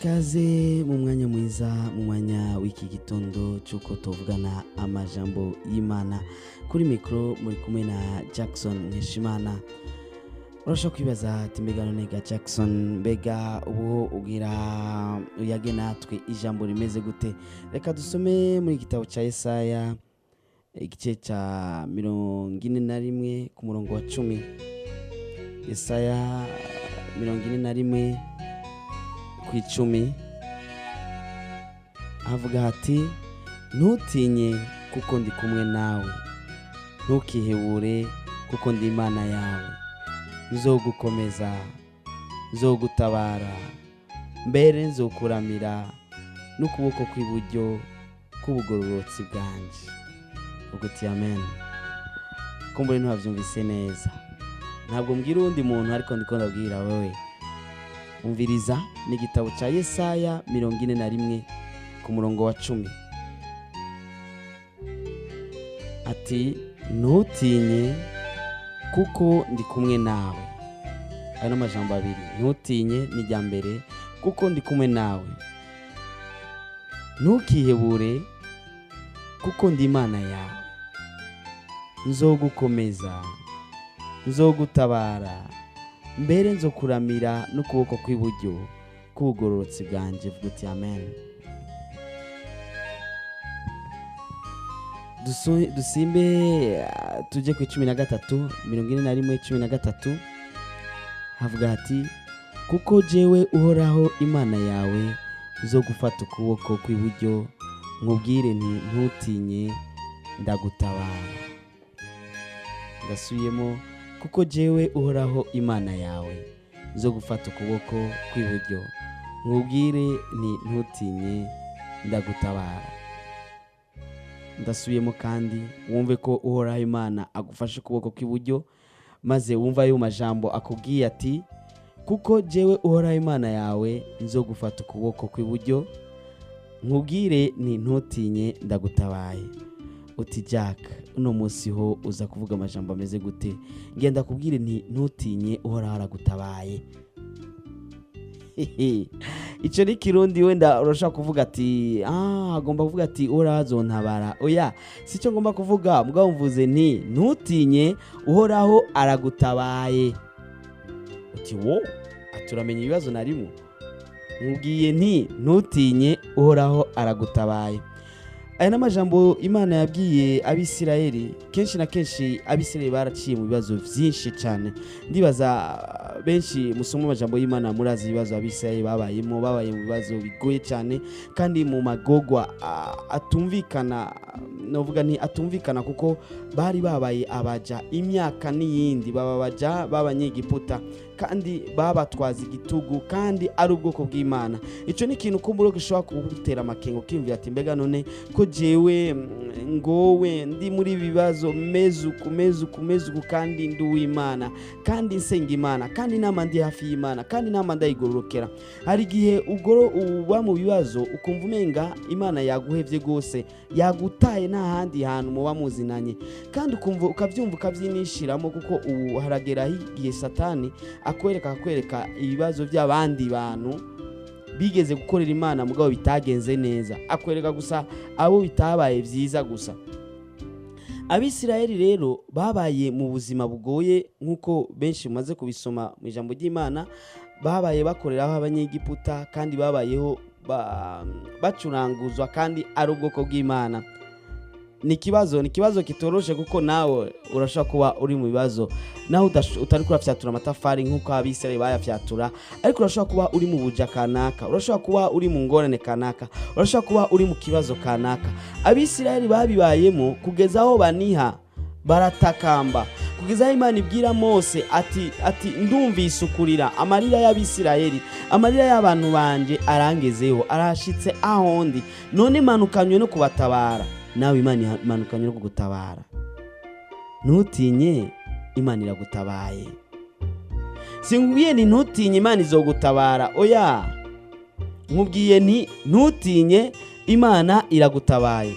Kaze mu mwanya mwiza, mu mwanya w'iki gitondo cy'uko tuvugana amajambo y'Imana. Kuri mikoro muri kumwe na Jackson Nkeshimana. Urashobora kwibaza ati: "Mbega none ga Jackson, mbega ubu ubwira uyage natwe ijambo rimeze gute?" Reka dusome muri igitabo cya Yesaya, igice cya 41 ku murongo wa 10. Yesaya 41 ku 10, havuga hati: "Ntutinye, kuko ndi kumwe nawe; ntukihebure, kuko ndi Imana yawe. Nzogukomeza, nzogutabara, mbere nzokuramira n'ukuboko kw'iburyo k'ubugororotsi bwanjye." Ubwo uti amen. Kumbure ntiwabyumvise neza. Ntabwo mbwira uwundi muntu, ariko ndiko ndabwira wowe. Umviriza, ni igitabo cya Yesaya 41 ku murongo wa 10, ati: "Ntutinye, kuko ndi kumwe nawe." Ayo ni amajambo abiri. Ntutinye ni irya mbere, kuko ndi kumwe nawe. Ntukihebure, kuko ndi Imana yawe. Nzogukomeza, nzogutabara, mbere nzokuramira n'ukuboko kw'iburyo k'ubugororotsi bwanjye. Vuga uti amen. Dusimbe tujye ku 13, 41:13, havuga hati: "Kuko jewe Uhoraho Imana yawe zo gufata ukuboko kw'iburyo, nkubwire nti: ntutinye, ndagutabara." Ndasubiyemo: "Kuko jewe Uhoraho Imana yawe zo gufata ukuboko kw'iburyo, nkubwire nti: ntutinye, ndagutabara." Ndasubiyemo kandi wumve ko Uhoraho Imana agufashe ukuboko kw'iburyo, maze wumve ayo majambo akubwiye ati: "Kuko jewe Uhoraho Imana yawe nzo gufata ukuboko kw'iburyo, nkubwire nti: ntutinye, ndagutabaye." Uti: "Jack, uno munsi ho uza kuvuga amajambo ameze gute?" Ngenda kubwire nti: ntutinye, Uhoraho aragutabaye. Icyo ni Kirundi. Wenda urashobora kuvuga ati: "Ah, agomba kuvuga ati Uhoraho azontabara." Oya, si cyo ngomba kuvuga. Mugabo mvuze nti: ntutinye, Uhoraho aragutabaye. Uti: "Wo aturamenya ibibazo narimo." Nkubwiye nti: ntutinye, Uhoraho aragutabaye. Aya ni amajambo Imana yabwiye Abisirayeli. Kenshi na kenshi Abisirayeli baraciye mu bibazo byinshi cyane. Ndibaza benshi musoma amajambo y'Imana murazi ibibazo Abisirayeli babayemo. Babaye mu bibazo bigoye cyane kandi mu magogwa atumvikana. Novuga nti atumvikana kuko bari babaye abaja imyaka n'iyindi, baba abaja b'Abanyegiputa kandi babatwaza igitugu, kandi ari ubwoko bw'Imana. Icyo ni ikintu kumbura gishobora kugutera amakenga, ukiyumvira ati: "Mbega none ko jewe ngowe ndi muri ibi bibazo, meze uku, meze uku, meze uku, kandi ndi uw'Imana, kandi nsenga Imana, kandi nama ndi hafi y'Imana, kandi nama ndayigororokera?" Hari igihe ugoro uba mu bibazo ukumva umenga Imana yaguhevye rwose, yagutaye, nta handi hantu muba muzinanye, kandi ukumva ukabyumva ukabyinishiramo, kuko ubu harageraho igihe Satani akwereka ibibazo by'abandi bantu bigeze gukorera Imana mugabo bitagenze neza, akwereka gusa abo bitabaye byiza gusa. Abisirayeli rero babaye mu buzima bugoye, nk'uko benshi mumaze kubisoma mu ijambo ry'Imana. Babaye bakoreraho Abanyegiputa, kandi babayeho bacuranguzwa, kandi ari ubwoko bw'Imana. Ni ikibazo kitoroshe, kuko nawe urashobora kuba uri mu bibazo, nawe utari kurafyatura amatafari nk'uko Abisirayeli bayafyatura, ariko urashobora kuba uri mu buja kanaka, urashobora kuba uri mu ngorane kanaka, urashobora kuba uri mu kibazo kanaka. Abisirayeli babibayemo kugeza aho baniha, baratakamba, kugeza aho Imana ibwira Mose ati: "Ndumvise ukurira, amarira y'Abisirayeli, amarira y'abantu banje arangezeho, arashitse aho ndi. None manukanywe no kubatabara." Nawe Imana imanukanywe no kugutabara. Ntutinye, Imana iragutabaye. Sinkubwiye nti ntutinye, Imana izogutabara. Oya, nkubwiye nti ntutinye, Imana iragutabaye.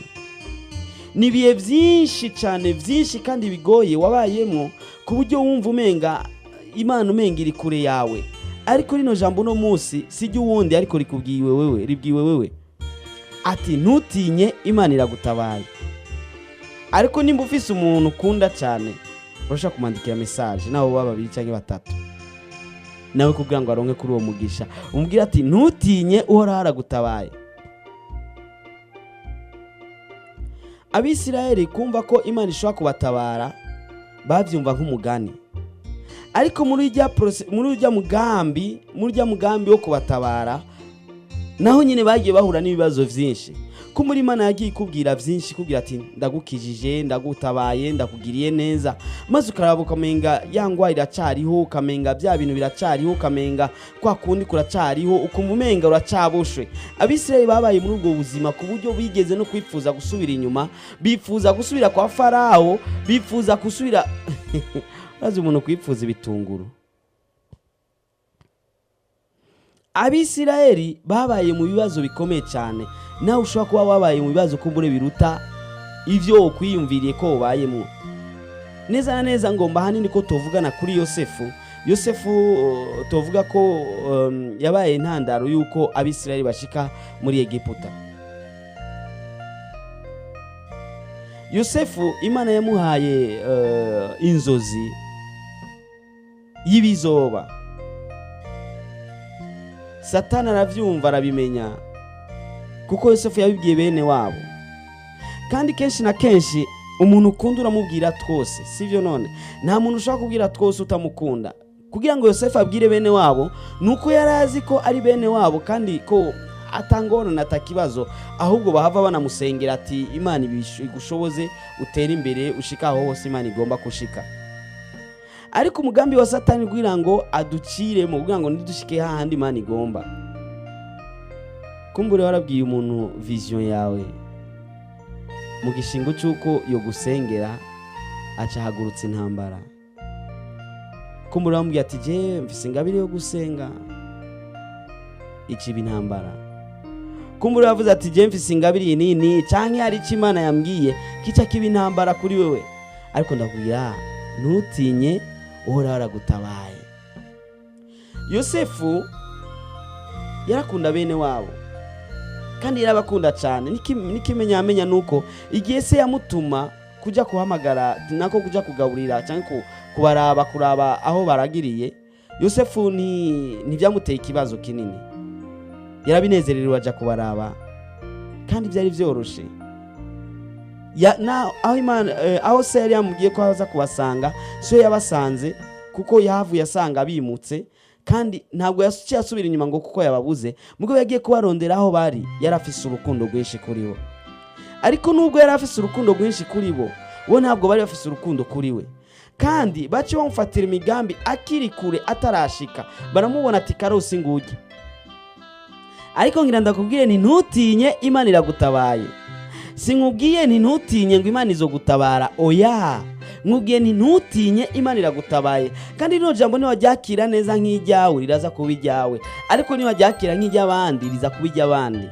Ni ibihe byinshi cyane, byinshi kandi bigoye wabayemo, ku buryo wumva umenga Imana umenga iri kure yawe. Ariko rino jambo uno munsi si ry'uwundi, ariko rikubwiwe wewe, ribwiwe wewe, ati ntutinye, Imana iragutabaye. Ariko nimba ufise umuntu ukunda cyane, urashobora kumwandikira message, nawe baba babiri cyangwa batatu, nawe kugira ngo aronke kuri uwo mugisha, umubwire ati ntutinye, Uhoraho aragutabaye. Abisirayeli kumva ko Imana ishobora kubatabara bavyumva nk'umugani, ariko muri urya mugambi wo kubatabara naho nyine bagiye bahura n'ibibazo vyinshi. Ko muri Imana yagiye ikubwira vyinshi, ikubwira ati ndagukijije, ndagutabaye, ndakugiriye neza, maze ukaraba ukamenga ya ngwara iracariho, ukamenga bya bintu biracariho, ukamenga kwa kundi kuracariho, ukumva umenga uracaboshwe. Abisirayeli babaye muri ubwo buzima ku buryo bigeze no kwifuza gusubira inyuma, bifuza gusubira kwa Farawo, bifuza gusubira urazi umuntu kwifuza ibitunguru. Abisirayeli babaye mu bibazo bikomeye cyane. Nawe ushobora kuba wabaye mu bibazo kumbure biruta ivyo wokwiyumviriye ko ubayemo. Neza na neza ngomba ahanini ko tuvugana kuri Yosefu. Yosefu tuvuga ko yabaye intandaro y'uko Abisirayeli bashika muri Egiputa. Yosefu Imana yamuhaye inzozi y'ibizoba. Satani aravyumva, arabimenya, kuko Yosefu yabibwiye bene wabo. Kandi kenshi na kenshi umuntu ukunda uramubwira twose, sivyo? None nta muntu ushobora kubwira twose utamukunda. Kugira ngo Yosefu abwire bene wabo nuko yari azi ko ari bene wabo, kandi ko atangorana atakibazo, ahubwo bahava banamusengera ati Imana igushoboze utere imbere, ushika aho hose Imana igomba kushika. Ariko umugambi wa Satani kugira ngo aduciremo, kugira ngo ntidushike hahandi Imana igomba. Kumbure warabwiye umuntu vision yawe mu gishingo cy'uko yo gusengera, aca ahagurutsa intambara. Kumbure wamubwiye ati je mfise ingabire yo gusenga, iciba intambara. Kumbure wavuze ati je mfise ingabire iyi nini, canke hari ico Imana yambwiye kica kiba intambara kuri wewe. Ariko ndakubwira ntutinye, Uhoraho aragutabaye. Yosefu yarakunda bene wabo kandi yarabakunda cyane. N'ikimenyamenya nuko igihe se yamutuma kuja kuhamagara, nako kuja kugaburira cyangwa kubaraba, kuraba aho baragiriye, Yosefu ntibyamuteye ikibazo kinini, yarabinezerewe aja kubaraba, kandi byari vyoroshe. Aho Imana, aho se yari yamubwiye ko aza kubasanga, so yabasanze, kuko yahavuye asanga bimutse, kandi ntabwo yaciye asubira inyuma ngo kuko yababuze, mugabo yagiye kubarondera aho bari. Yari afise urukundo rwinshi kuri bo, ariko nubwo yari afise urukundo rwinshi kuri bo, bo ntabwo bari bafise urukundo kuri we. Kandi baciye bamufatira imigambi akiri kure atarashika, baramubona ati karosi nguge. Ariko ngira ndakubwiye nti ntutinye, Imana iragutabaye. Sinkubwiye nti ntutinye ngo Imana izogutabara, oya, nkubwiye nti ntutinye, Imana iragutabaye. Kandi rino jambo niwaryakira neza nk'iryawe riraza kuba iryawe, ariko niwaryakira nk'iry'abandi riza kuba iry'abandi.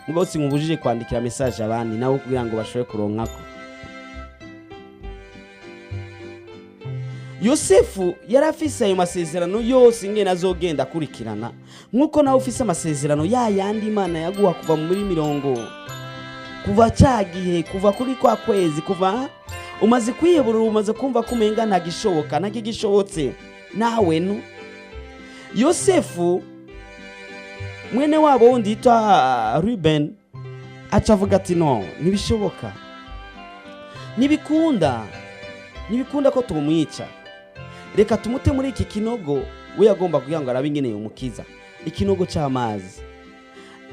Mugabo sinkubujije kwandikira message abandi nabo kugira ngo bashobore kuronkako. Yosefu yari afise ayo masezerano yose ingene azogenda akurikirana, nk'uko nawe ufise amasezerano ya yandi Imana yaguha kuva muri mirongo, kuva cya gihe, kuva kuri kwa kwezi, kuva umaze kwiyebura, umaze kumva ko umenga ntagishoboka, ntagishobotse nawe nu. Yosefu mwene wabo wundi yitwa Ruben aca avuga ati no, ntibishoboka, ntibikunda, ntibikunda ko tumwica, reka tumute muri iki kinogo. We yagomba kugira ngo arabe ingene yomukiza, ikinogo c'amazi.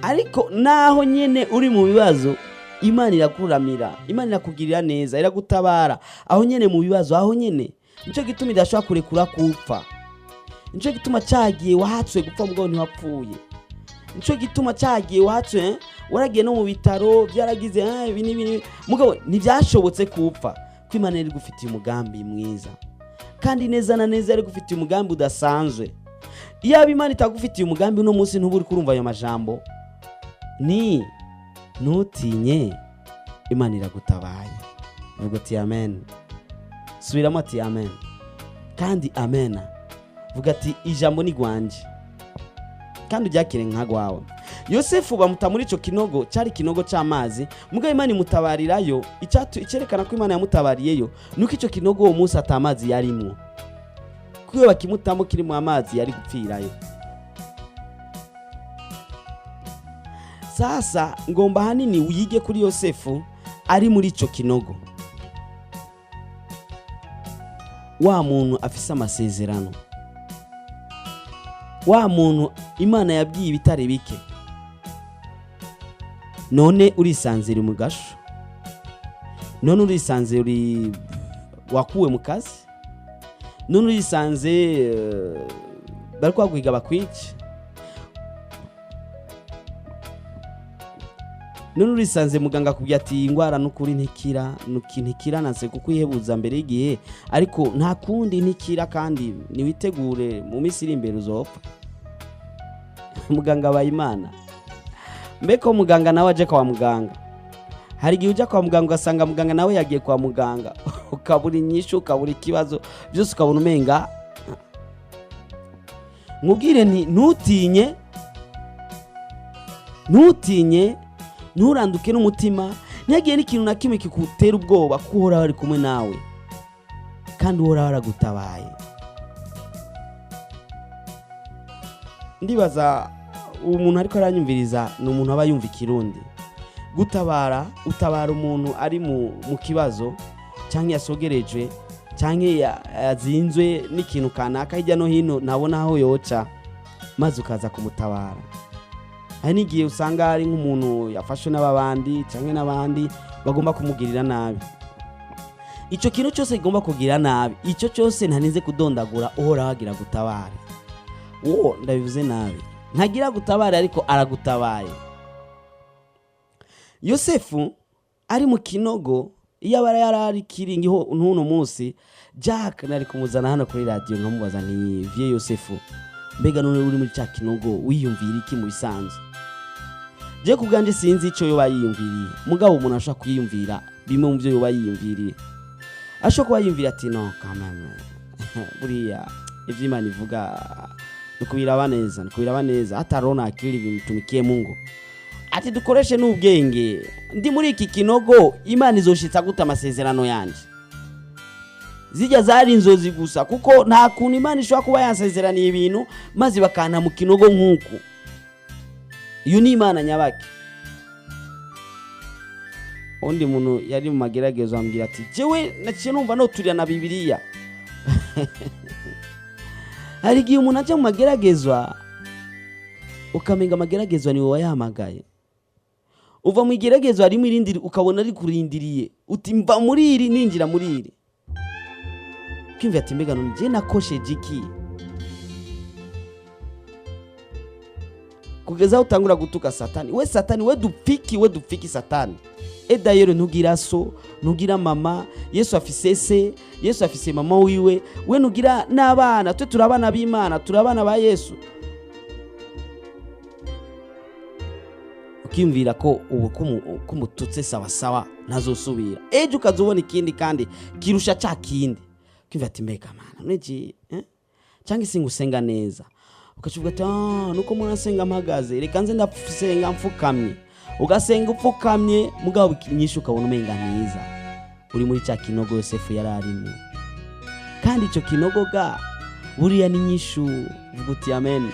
Ariko naho nyene uri mu bibazo, Imana irakuramira, Imana irakugirira neza, iragutabara aho nyene mu bibazo, aho nyene. Nico gituma idashobora kurekura kupfa. Nico gituma cagiye wahatswe gupfa mugabo ntiwapfuye. Nico gituma cagiye wahatswe, waragiye no mu bitaro byaragize ibi n'ibi, mugabo ntibyashobotse kupfa, ko Imana yari igufitiye umugambi mwiza, kandi neza na neza yari igufitiye umugambi udasanzwe. Iyaba Imana itagufitiye umugambi uno munsi ntuba uri kurumva ayo majambo. Ni ntutinye, Imana iragutabaye. Vuga ati amen, subiramo ati amen, kandi amen. Vuga ati ijambo ni gwanje kandi uryakire nka gwawe. Yosefu bamuta muri ico kinogo, cyari kinogo c'amazi, mugabo Imana imutabarirayo. Icerekana ko Imana yamutabariyeyo nuko ico kinogo uwo munsi atamazi yarimwo, kuko iyo bakimutamo kirimo amazi yari gupfirayo. Sasa ngomba hanini wige kuri Yosefu ari muri ico kinogo, wa muntu afise amasezerano, wa muntu Imana yabwiye ibitare bike. None urisanzira mu gasho, none urisanze uri wakuwe mu kazi, none urisanze bari kwaguhiga bakwice, none urisanze muganga akubwira ati ingwara nukuri ntikira, ntikira nanse kukwihebuza mbere y'igihe, ariko nta kundi ntikira kandi niwitegure mu minsi iri imbere uzopfa. Muganga abaye Imana. Mbeko muganga nawe aje kwa muganga, hari igihe ujya kwa muganga ugasanga muganga nawe yagiye kwa muganga, ukabura inyishu, ukabura ikibazo byose, ukabona umenga. Nkubwire nti ntutinye, ntutinye, nturanduke n'umutima, ntihagire n'ikintu na kimwe kikutera ubwoba, ko Uhoraho ari kumwe nawe kandi Uhoraho aragutabaye. Ndibaza uwo muntu ariko aranyumviriza ni umuntu aba yumva ikirundi. Gutabara, utabara umuntu ari mu kibazo cyangwa yasogerejwe cyangwa yazinzwe n'ikintu kanaka hirya no hino ntabona aho yoca, maze ukaza kumutabara. Hari n'igihe usanga hari nk'umuntu yafashwe n'ababandi cyangwa n'abandi bagomba kumugirira nabi. Icyo kintu cyose kigomba kugirira nabi, icyo cyose ntarinze kudondagura, Uhoraho agira gutabare. Uwo ndabivuze nabi, ntagira gutabare ariko aragutabaye. Yosefu ari mu kinogo, iyo aba yarari kiringiho n'uno munsi, Jack nari kumuzana hano kuri radiyo nkamubaza nti vieux Yosefu, mbega none uri muri cya kinogo wiyumvira iki mu bisanzwe? Je ku bwanjye sinzi icyo yoba yiyumviriye, mugabo umuntu ashobora kwiyumvira bimwe mu byo yoba yiyumviriye. Ashobora kuba yiyumvira ati no kameme, buriya ivyo Imana ivuga nukubiraba neza, nukubiraba neza, hata roho na akili vimtumikie Mungu. Ati dukoreshe n'ubwenge, ndi muri iki kinogo Imana izoshitsa gute amasezerano yanje? Zijya zari inzozi gusa, kuko nta kuntu Imana ishobora kuba yansezeraniye ibintu maze bakanta mu kinogo nk'uku. Iyo ni Imana nyabaki. Undi muntu yari mu mageragezo ambwira ati jewe naciye numva noturira na Bibiliya. Hari igihe umuntu ajya mu mageragezwa ukamenga amageragezwa ni wowe wayahamagaye. Uva mu igeragezwa harimo irindi ukabona rikurindiriye, uti mva muri iri ninjira muri iri. Ukiyumvira ati mbega none je nakosheje iki? Kugeza aho utangura gutuka Satani, we Satani, we dupfiki, we dupfiki Satani. Edayero ntugira so, ntugira mama, Yesu afise se, Yesu afise mama wiwe, we ntugira n'abana, twe turi abana b'Imana, turi abana ba Yesu. Ukiyumvira ko ubu kumututse sawa sawa ntazosubira, ejo ukaza ubona ikindi kandi kirusha ca kindi. Ukiyumvira ati mbega mana niki, Cyangwa isi ngusenga neza, ukacuvuga ati nuko murasenga mpagaze, reka nze ndasenga mfukamye. Ugasenga upfukamye, mugabo inyishu ukabona umenga ntiza. Uri muri cya kinogo Yosefu yari arimo, kandi icyo kinogo ga buriya ni inyishu. Vuga uti amen.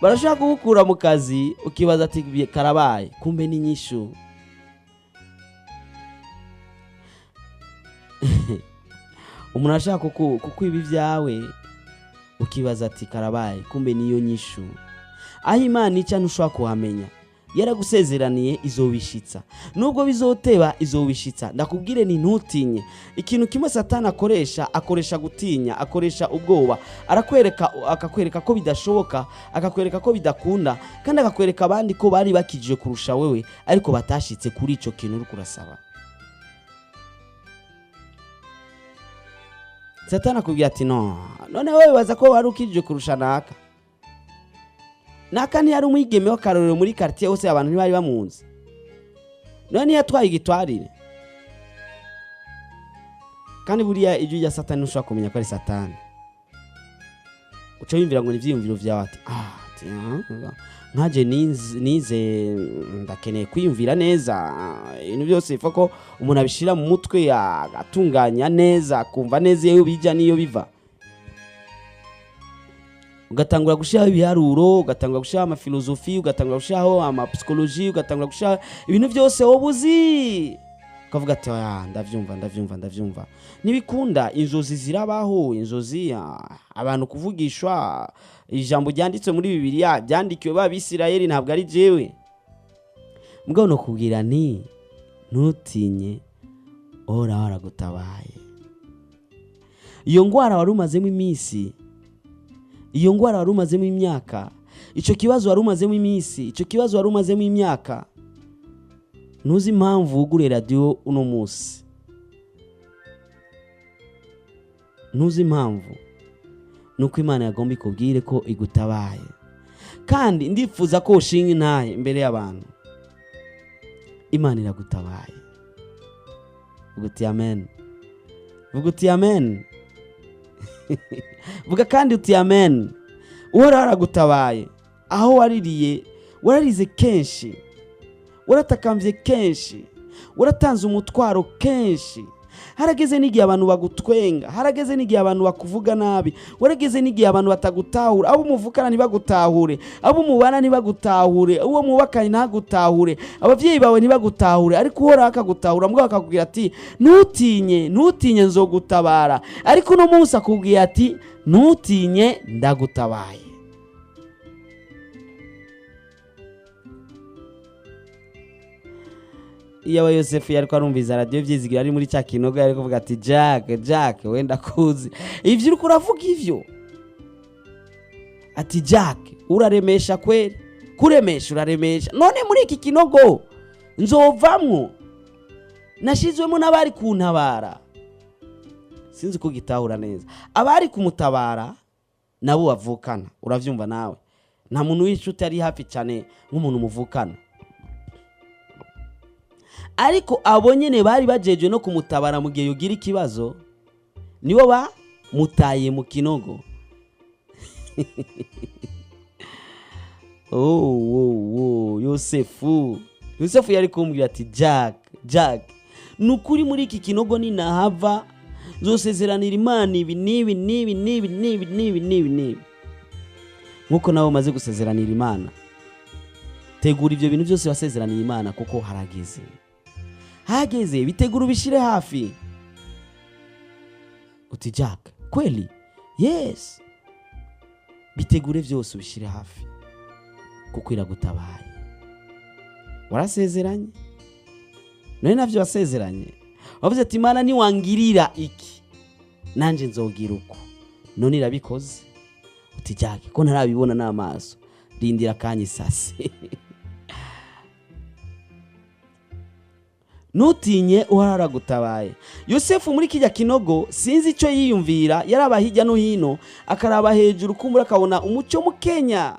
Barashaka kugukura mu kazi ukibaza ati karabaye, kumbe ni inyishu. Umuntu ashaka kukwiba ibyawe ukibaza ati karabaye, kumbe niyo nyishu. Aho Imana ica ntushobora kuhamenya. Yaragusezeraniye izobishitsa, nubwo bizoteba izobishitsa. Ndakubwire ni ntutinye. Ikintu kimwe Satani akoresha, akoresha gutinya, akoresha ubwoba, arakwereka, akakwereka ko bidashoboka, akakwereka ko bidakunda, kandi akakwereka abandi ko bari bakijije kurusha wewe ariko batashitse kuri ico kintu uri kurasaba. Satani akubwira ati no, none wewe wibaza ko wari ukijije kurusha naka? Naka ntiyari umwigeme w'akarorero muri quartier hose, abantu ntibari bamunzi. None ntiyatwaye igitwarire. Kandi buriya ijwi rya Satani ntushobora kumenya ko ari Satani. Uca wiyumvira ngo ni ivyiyumviro vyawe, ati ati, nkaje nize ndakeneye kwiyumvira neza. Ibintu byose bifa ko umuntu abishira mu mutwe, agatunganya neza, akumva neza iyo bija n'iyo biva. Ugatangura gushyiraho ibiharuro, ugatangura gushyiraho amafilozofi, ugatangura gushyiraho amapsikoloji, ugatangura gushyiraho ibintu byose wowe uzi, ukavuga ati: "Oya, ndavyumva, ndavyumva, ndavyumva." Ntibikunda. Inzozi zirabaho, inzozi, abantu kuvugishwa. Ijambo ryanditswe muri Bibiliya ryandikiwe ba Bisirayeli, ntabwo ari jewe. Mugabo nokubwira nti: ntutinye, Uhoraho aragutabaye. Iyo ngwara wari umazemo iminsi, iyo ngwara wari umazemo imyaka, icyo kibazo wari umazemo iminsi, icyo kibazo wari umazemo imyaka, ntuzi impamvu wuguriye radiyo uno munsi, ntuzi impamvu, nuko Imana yagomba ikubwire ko igutabaye. Kandi ndifuza ko ushinga intahe imbere y'abantu: Imana iragutabaye. Vuga uti amen, vuga uti amen, vuga kandi uti amen. Uhoraho aragutabaye. Aho waririye, wararize kenshi, waratakambye kenshi, waratanze umutwaro kenshi, harageze n'igihe abantu bagutwenga, harageze n'igihe abantu bakuvuga nabi, warageze n'igihe abantu batagutahura, abo muvukana ntibagutahure, abo mubana ntibagutahure, uwo mwubakanye ntagutahure, ababyeyi bawe ntibagutahure, ariko Uhoraho akagutahura. Mugabo akakubwira ati: ntutinye, ntutinye, nzogutabara. Ariko uno munsi akubwiye ati: ntutinye, ndagutabaye. Iyo aba Yosefu yariko arumviza radiyo Vyizigira ari muri cya kinogo, yari kuvuga ati: Jack, Jack, wenda kuzi ivyo uriko uravuga ivyo. Ati: Jack, uraremesha kweri, kuremesha uraremesha. None muri iki kinogo nzovamwo nashizwemo n'abari kuntabara? Sinzi ko gitahura neza. Abari kumutabara nabo bavukana, uravyumva nawe, nta muntu w'inshuti ari hafi cyane nk'umuntu muvukana. Ariko abo nyene bari bajejwe no kumutabara mu gihe yogira ikibazo, nibo bamutaye mu kinogo. Oh, Yosefu, Yosefu yari kumbwira ati: Jack, Jack, ni ukuri muri iki kinogo ninahava nzosezeranira Imana ibi n'ibi n'ibi n'ibi n'ibi n'ibi n'ibi n'ibi. Nk'uko nawe umaze gusezeranira Imana, tegura ibyo bintu byose wasezeraniye Imana, kuko harageze, hageze. Bitegura, ubishyire hafi. Uti: Jack, kweli? Yes, bitegure byose, ubishyire hafi, kuko iragutabaye. Warasezeranye, none nabyo wasezeranye wavuze ati: Imana, niwangirira iki nanjye nzogira uko. None irabikoze. Uti: Jack, ko ntarabibona n'amaso? Rindira akanya isase. Ntutinye, Uhoraho aragutabaye. Yosefu muri kijya kinogo sinzi icyo yiyumvira, yaraba hirya no hino, akaraba hejuru, kumbura akabona umucyo mukenya,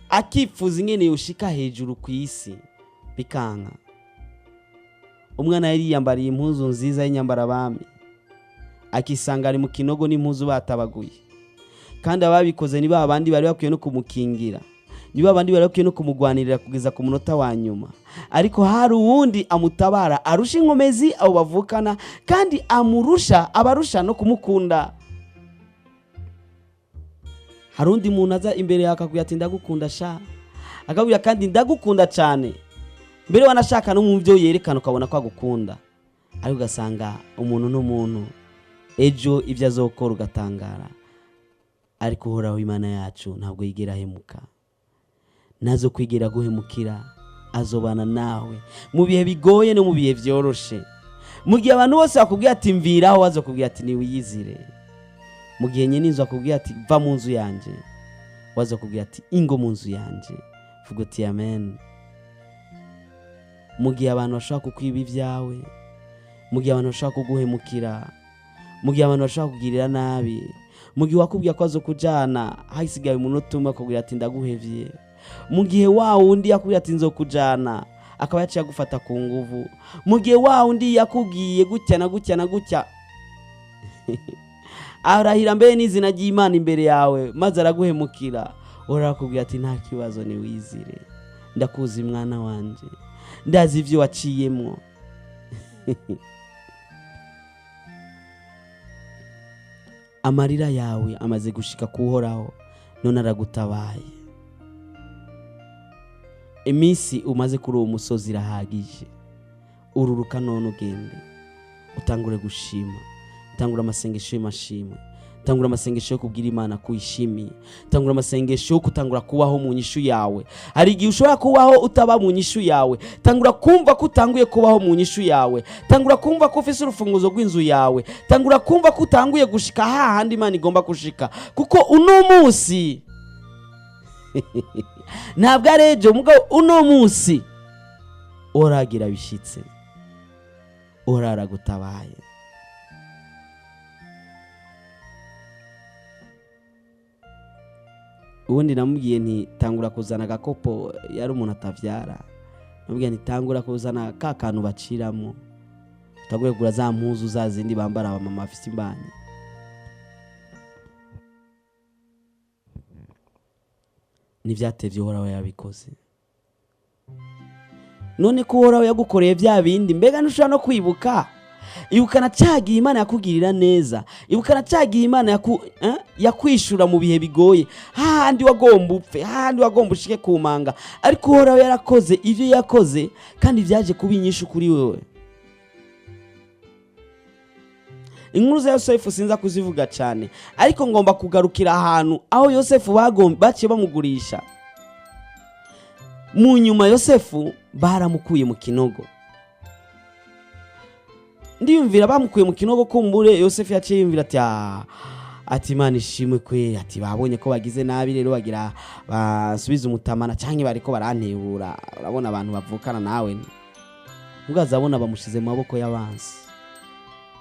akifuza ingene yoshika hejuru ku isi, bikanka. Umwana yari yiyambariye impuzu nziza y'inyambarabami, akisanga ari mu kinogo n'impuzu batabaguye. Kandi ababikoze ni ba bandi bari bakwiye no kumukingira, ni ba bandi bari bakwiye no kumugwanirira kugeza ku munota wa nyuma. Ariko hari uwundi amutabara, arusha inkomezi abo bavukana, kandi amurusha abarusha no kumukunda. Hari undi muntu aza imbere yawe akakubwira ati: ndagukunda sha, akakubwira kandi ndagukunda cyane, mbere wanashaka no mu byo yerekana ukabona ko agukunda. Ariko ugasanga umuntu n'umuntu, ejo ibyo azokora ugatangara. Ariko Uhoraho Imana yacu ntabwo yigera ahemuka, nazo kwigera guhemukira. Azobana nawe mu bihe bigoye no mu bihe byoroshe. Mu gihe abantu bose bakubwira ati: mviraho, bazakubwira ati: niwiyizire. Mu gihe nyine inzu akubwira ati: va mu nzu yanjye, wazakubwira ati: ingo mu nzu yanjye. Vuga uti amen. Mu gihe abantu bashobora kukwiba ibyawe, mu gihe abantu bashobora kuguhemukira, mu gihe abantu bashobora kugirira nabi, mu gihe wakubwiye ko azokujana hasigaye umunota umwe akubwira ati: ndaguhevye, mu gihe wa wundi yakubwiye ati: nzokujana, akaba yaciye agufata ku nguvu, mu gihe wa wundi yakubwiye gutya na gutya na gutya. Arahira mbere n'izina ry'Imana imbere yawe, maze araguhemukira. Uhoraho akubwira ati nta kibazo, niwizire, ndakuzi mwana wanje, ndazi ibyo waciyemwo. Amarira yawe amaze gushika kuhoraho, none aragutabaye. Iminsi umaze kuri uwo musozi irahagije. Ururuka none ugende, utangure gushima, tangura amasengesho y'amashimwe, tangura amasengesho yo kubwira Imana ko uyishimiye, tangura amasengesho yo kutangura kubaho mu nyishu yawe. Hari igihe ushobora kubaho utaba mu nyishu yawe. Tangura kumva ko utanguye kubaho mu nyishu yawe, tangura kumva ko ufise urufunguzo rw'inzu yawe, tangura kumva ko utanguye gushika hahandi Imana igomba gushika. Kuko uno munsi ntabwo ari ejo, mugabo uno munsi uragira bishitse, uraragutabaye. Ubundi namubwiye nti tangura kuzana agakopo, yari umuntu atavyara. Namubwiye nti tangura kuzana ka kantu baciramo, utangure kugura za mpuzu za zindi bambara abamama bafise imbanyi. Ntivyatevye Uhoraho yabikoze. None ko Uhoraho yagukoreye vya bindi, mbega ntushobora no kwibuka? Ibukana cyagiye Imana yakugirira neza, ibukana cyagiye Imana yakwishura mu bihe bigoye, hahandi wagomba upfe, hahandi wagomba ushike ku manga, ariko Uhoraho yarakoze ivyo yakoze, kandi vyaje kuba inyishu kuri wewe. Inkuru za Yosefu sinza kuzivuga cyane, ariko ngomba kugarukira ahantu aho Yosefu baciye bamugurisha. Mu nyuma Yosefu baramukuye mu kinogo. Ndiyumvira bamukuye mu kinogo, kumbure Yosefu yaciye yumvira ati ati Imana ishimwe kwe, ati babonye ko bagize nabi, rero bagira basubize umutamana canke bariko barantebura. Urabona abantu bavukana nawe, mugazabona bamushize mu maboko y'abansi,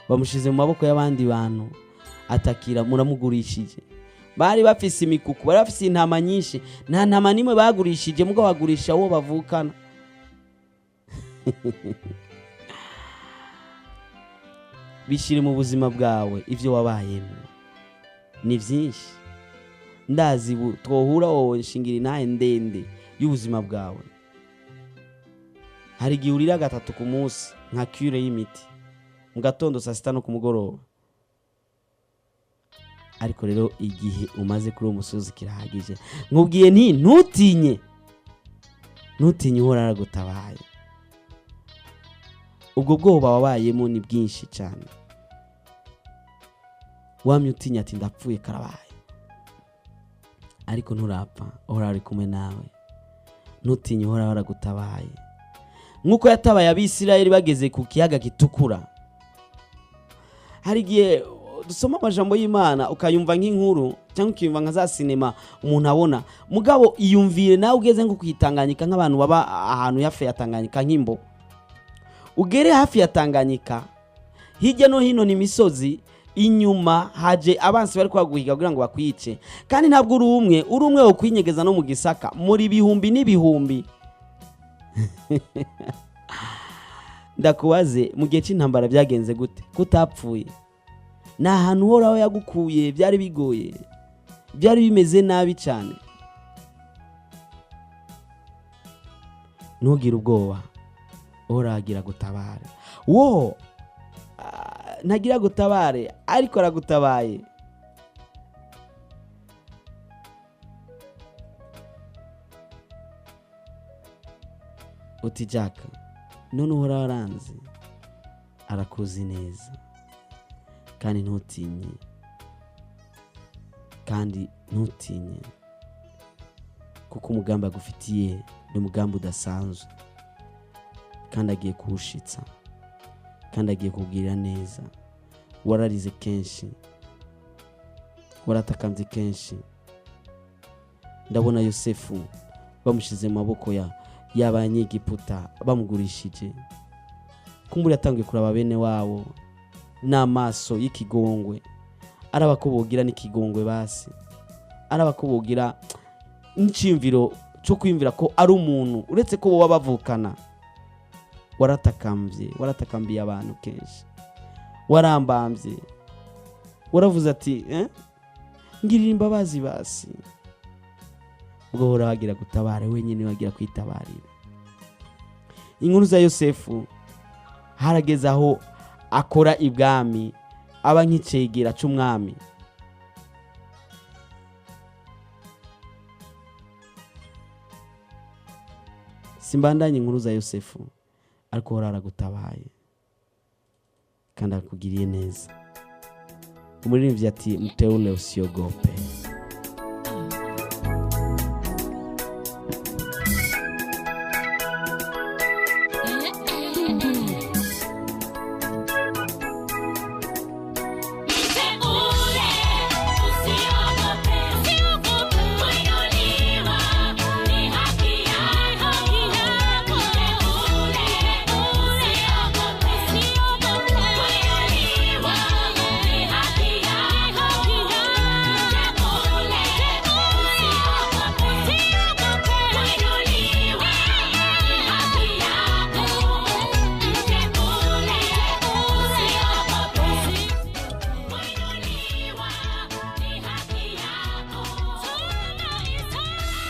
bamushize mu maboko y'abandi bantu, atakira muramugurishije. Bari bafise imikuku, bari bafise intama nyinshi, nta ntama nimwe bagurishije, mugo bagurisha uwo bavukana. Bishire mu buzima bwawe ivyo wabayemo ni vyinshi. Ndazi twohura wowe nshingira intahe ndende y'ubuzima bwawe. Hari igihe urira gatatu ku munsi nka cure y'imiti, mu gatondo, saa sita no ku mugoroba. Ariko rero igihe umaze kuri uwo musozi kirahagije. Nkubwiye nti ntutinye, ntutinye, Uhoraho aragutabaye. Ubwo bwoba wabayemo ni bwinshi cyane, wamye utinya ati ndapfuye karabaye, ariko nturapfa, Uhoraho ari kumwe nawe. Ntutinye, Uhoraho aragutabaye. Nk'uko yatabaye Abisirayeli bageze ku kiyaga gitukura. Hari igihe dusoma amajambo y'Imana ukayumva nk'inkuru, cyangwa ukiyumva nka za sinema umuntu abona, mugabo iyumvire nawe ugeze nko kwitanganyika, nk'abantu baba ahantu hafi ya Tanganyika, nk'imbo ugere hafi ya Tanganyika, hirya no hino ni imisozi, inyuma haje abansi bari kwaguhiga kugira ngo bakwice, kandi ntabwo uri umwe, uri umwe wo kwinyegeza no mu gisaka, muri bihumbi n'ibihumbi. Ndakubaze, mu gihe c'intambara byagenze gute kutapfuye? Ni ahantu Uhoraho yagukuye, byari bigoye, byari bimeze nabi cyane. Ntugire ubwoba, Uhoraho agira gutabare. Wo ntagira gutabare, ariko aragutabaye. Uti Jack, none Uhoraho aranzi, arakuzi neza, kandi ntutinye, kandi ntutinye, kuko umugambi agufitiye ni umugambi udasanzwe, kandi agiye kuwushitsa, kandi agiye kugirira neza. Wararize kenshi, waratakambye kenshi. Ndabona Yosefu bamushize mu maboko y'abanyegiputa, bamugurishije. Kumbura yatangiye kuraba bene wabo n'amaso y'ikigongwe, araba ko bogira n'ikigongwe, basi araba ko bogira n'iciyumviro cyo kwiyumvira ko ari umuntu, uretse ko boba bavukana. Waratakambye, waratakambiye abantu kenshi, warambambye, Waravuze ati ngirira imbabazi basi. Ubwo Uhoraho agira gutabara, wenyine wagira kwitabarira. Inkuru za Yosefu harageze aho akora ibwami, aba nk'icegera c'umwami. Simbandanye inkuru za Yosefu, ariko Uhoraho aragutabaye kandi akugiriye neza. Umuririmbyi ati mteule usiogope. Mteule usiogope, usiogope, kuinuliwa ni haki yako. Mteule usiogope, usiogope, kuinuliwa ni haki yako. Mteule usiogope, usiogope, kuinuliwa ni haki yako. Mteule usiogope. Kuinuliwa ni haki yako. Soma Isaya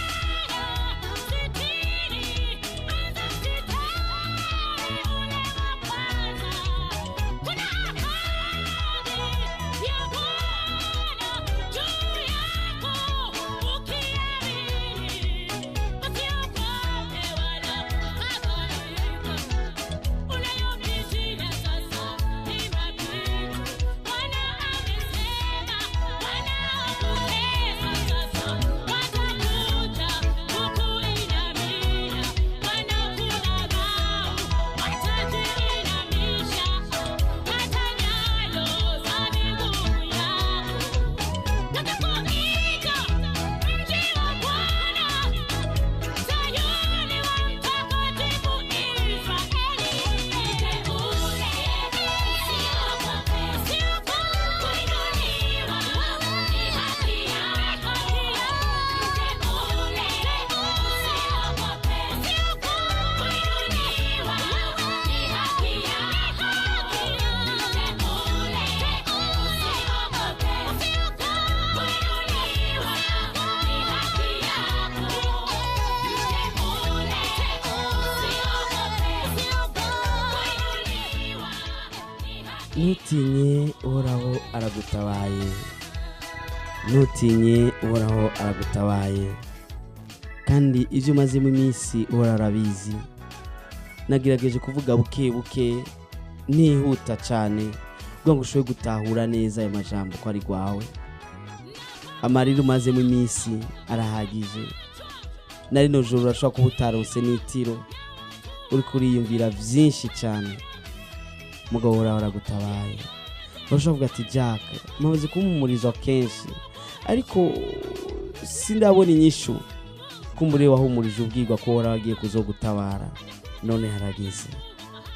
60 anza mstari ule wa kwanza. Kuna ahadi ya Bwana juu yako ukiamini. Usiogope wala kufadhaika. Unayopitia sasa ni mapito. Bwana amesema, wanaokutesa sasa watakuja kukuinamia, wanaokudharau watajiinamisha hata nyayo za miguu yako. Watakuita mji wa Bwana, Sayuni wa Mtakatifu Israeli. Mteule usiogope, usiogope, kuinuliwa ni haki yako. Mteule usiogope, usiogope, kuinuliwa ni haki yako. Mteule usiogope, usiogope, kuinuliwa ni haki yako. Mteule usiogope, usiogope, kuinuliwa ni haki. Ntutinye, Uhoraho aragutabaye. Ntutinye, Uhoraho aragutabaye. Kandi ibyo umazemo iminsi Uhoraho arabizi. Nagerageje kuvuga buke buke nihuta cyane kugira ngo ushobore gutahura neza ayo majambo ko ari rwawe. Amarira umazemo iminsi arahagije. Na rino joro urashobora kuba utaronse n'itiro, uri kuriyumvira byinshi cyane. Mugabo Uhoraho aragutabaye. Urashobora kuvuga ati Jack, mumaze kumpumurizwa kenshi ariko sindabona inyishu. Kumbure wahumurije ubwirwa ko Uhoraho agiye kuzogutabara, none harageze.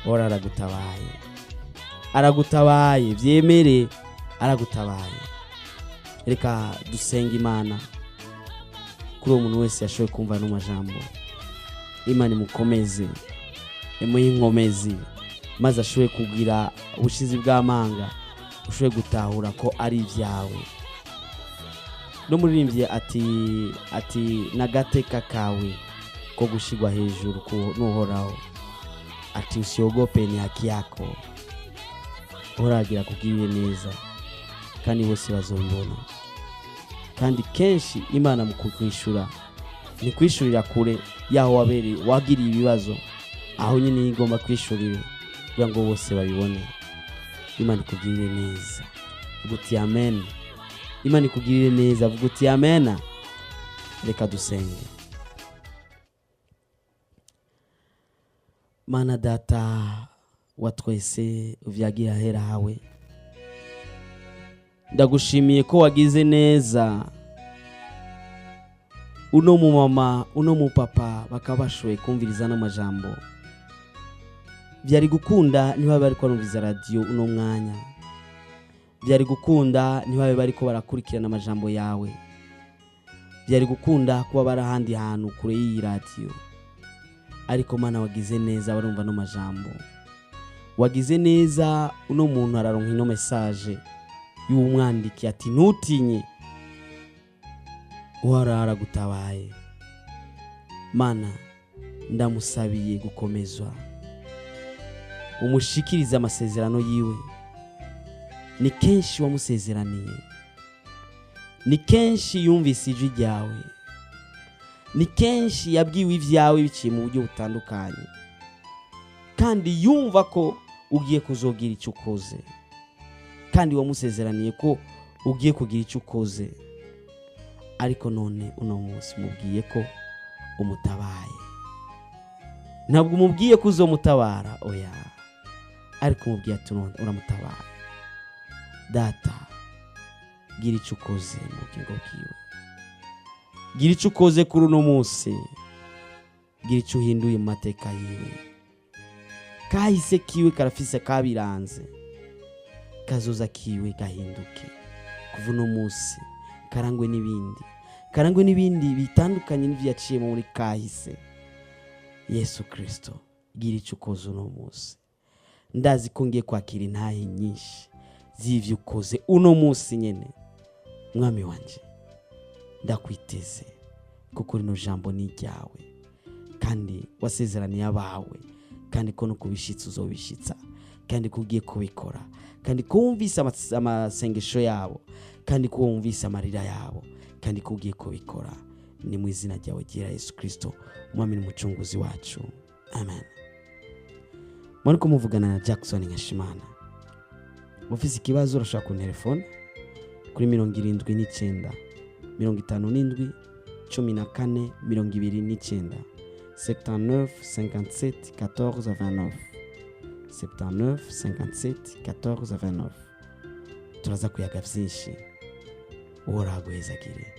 Uhoraho aragutabaye, aragutabaye, byemere, aragutabaye. Reka dusenge Imana kuri uwo muntu wese yashoboye kumva ano majambo. Imana imukomeze, imuhe inkomezi, maze ashobore kugira ubushizi bw'amanga, ushobore gutahura ko ari ibyawe. N'umuririmbyi ati n'agateka kawe ko gushigwa hejuru n'Uhoraho. Ati usiogope, ni haki yako. Uhoraho agira kugirire neza kandi bose bazobibona. Kandi kenshi Imana mu kukwishura ni kwishurira kure yaho wabereye wagiriye ibibazo, aho nyine igomba kwishurira kugira ngo bose babibone. Imana ikugirire neza, vuga uti amen. Imana ikugirire neza, vuga uti amen. Reka dusenge. Mana data wa twese uvyagira hera hawe, ndagushimiye ko wagize neza uno mumama uno mupapa bakaba bashoboye kumviriza ano majambo. Byari gukunda ntibabe bariko barumviriza radiyo uno mwanya, byari gukunda ntibabe bariko barakurikirana amajambo yawe, byari gukunda kuba bari ahandi hantu kure y'iyi radiyo. Ariko Mana wagize neza barumva no majambo, wagize neza uno muntu araronka ino message. y'uwumwandikiye ati ntutinye, Uhoraho aragutabaye. Mana, ndamusabiye gukomezwa, umushikirize amasezerano yiwe. Ni kenshi wamusezeraniye, ni kenshi yumvise ijwi ryawe, ni kenshi yabwiwe ibyawe biciye mu buryo butandukanye, kandi yumva ko ugiye kuzogira icyo ukoze, kandi wamusezeraniye ko ugiye kugira icyo ukoze. Ariko none uno munsi umubwiye ko umutabaye. Ntabwo umubwiye ko uzomutabara, oya, ariko umubwiye ati uramutabaye. Data, gira icyo ukoze mu bugingo bwiwe, gira icyo ukoze kuri uno munsi, gira icyo uhinduye mu mateka yiwe. Kahise kiwe karafise kabiranze, kazoza kiwe gahinduke kuva uno munsi, karangwe n'ibindi, karangwe n'ibindi bitandukanye n'ibyo yaciyemo muri kahise. Yesu Kirisito, gira icyo ukoze uno munsi. Ndazi ko ngiye kwakira intahe nyinshi z'ivyo ukoze uno munsi nyene. Mwami wanje, ndakwiteze, kuko rino jambo ni iryawe, kandi wasezeraniye abawe, kandi ko no kubishitsa uzobishitsa, kandi ko ugiye kubikora, kandi ko wumvise amasengesho yabo, kandi ko wumvise amarira yabo, kandi ko ugiye kubikora. Ni mu izina ryawe ryera Yesu Kirisito, umwami n'umucunguzi wacu, amen. Muri kumuvugana na Jackson Nkeshimana. Ufise ikibazo urashobora kuntelefona kuri 79 57 14 29, 79 57 14 29, 79 57 14 29. Turaza kuyaga vyinshi. Uhoraho aguhezagire.